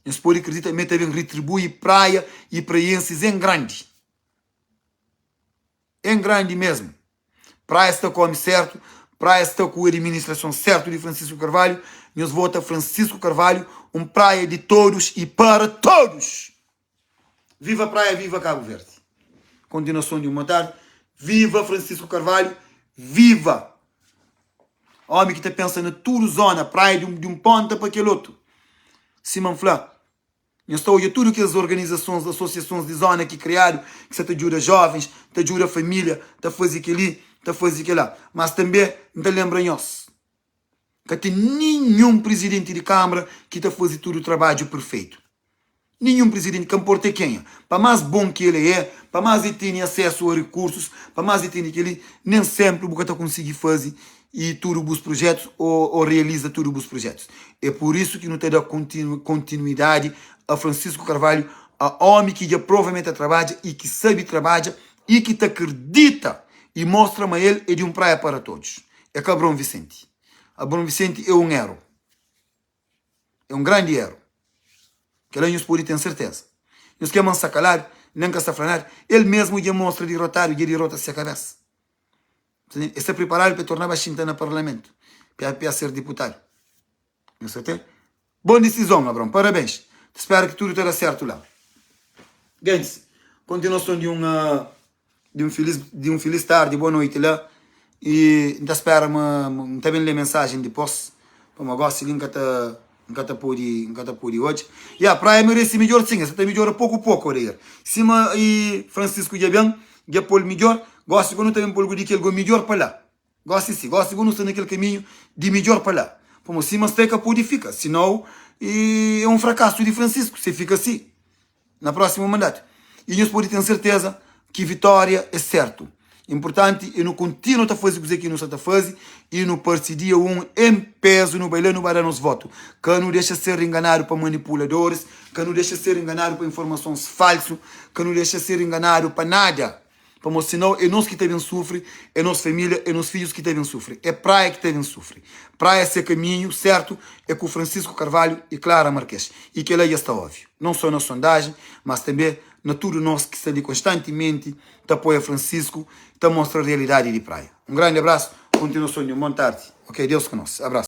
Nhos pode kridita ma el ta ben ritribui Praia i praiensis en grandi. En grandi mesmu. Praia sta ku omi sertu, Praia sta ku administrason sertu di Francisco Carvalho. Nhos vota Francisco Carvalho, un Praia di todos i para todos! Viva Praia, viva Cabo Verde! Continuason di un boa tardi. Viva Francisco Carvalho, viva! Omi ki ta pensa na tudu zona, praia di un, di un ponta pa kel otu. Sima N fla, nhos ta odja tudu kes organizasons, asosiasons di zona ki kriadu, ki sa ta djuda jovens, ta djuda familia, ta faze kel-li, ta faze kel-la. Mas tanbe N ta lenbra nhos, Ka ten ninhun prizidenti di kanbra ki ta faze tudu trabadju perfeitu. Ninhun prizidenti, ka nporta é kenha, pa más bon ki el é, pa más el tene asesu a rikursus, pa más el tene kel-li, nen sénpri bu ka ta konsigi faze i tudu bus prujetus ô realiza tudu bus prujetus. É pur isu ki nu ta da kontinuidadi a Francisco Carvalho, a ómi ki dja prova ma el ta trabadja i ki sabe trabadja i ki ta kridita i mostra ma el é di un Praia para todos. É ka Abraon Vicente. Abraon Vicente é un eru. É un grandi eru. Kel-la nhos pode ten serteza. Nhos ke ma N sta kaladu, nen N ka sta fla nada. El mesmu dja mostra dirotadu, dja dirota se kabesa. El sta priparadu pa el torna ba xinta na parlamentu, pa el ser diputadu. Nhos ta ten bon disizon, Abraon. Parabens. Ta spera ki tudu ta da sertu la. Gentis, kontinuason di un di un filis di un filis tardi, boa noiti la. I N ta spera ma N ta ben lé mensajen dipos, pamodi gosi li N ka ta N ka ta pode N ka ta pode odja. Ya, Praia merese midjor sin, es sa ta midjora poku poku, Odair. Sima i Francisco dja ben, dja pô-l midjor, gosi go nu ta ben pô-l go di kel go midjor pa la. Gosi si, gosi go nu sta na kel kaminhu di midjor pa la. Pamodi sima sta e ka pode fika, sinau e un frakasu di Francisco se fika si na prósimu mandatu. I nhos pode ten serteza ki vitória é sertu. Inpurtanti é nu kontinua ta faze kuzê ki nu sta ta faze i nu parse dia un en pezu, nu bai la nu ba da nos votu. Ka nu dexa ser inganadu pa manipuladoris, ka nu dexa ser inganadu pa informasons falsu, ka nu dexa ser inganadu pa nada. Pamodi sinau é nos ki ta ben sufri, é nos família, é nos fidjus ki ta ben sufri, é Praia ki ta ben sufri. Praia se kaminhu sertu é ku Francisco Carvalho i Clara Marques. I kela dja sta óviu, non só na sondajen, mas tanbe na tudu nos ki sta li konstantimenti ta apoia Francisco, ta mostra realidadi di Praia. Un grandi abrasu, kontinuason di un bon tardi. Ok, Deus ku nos. Abrasu.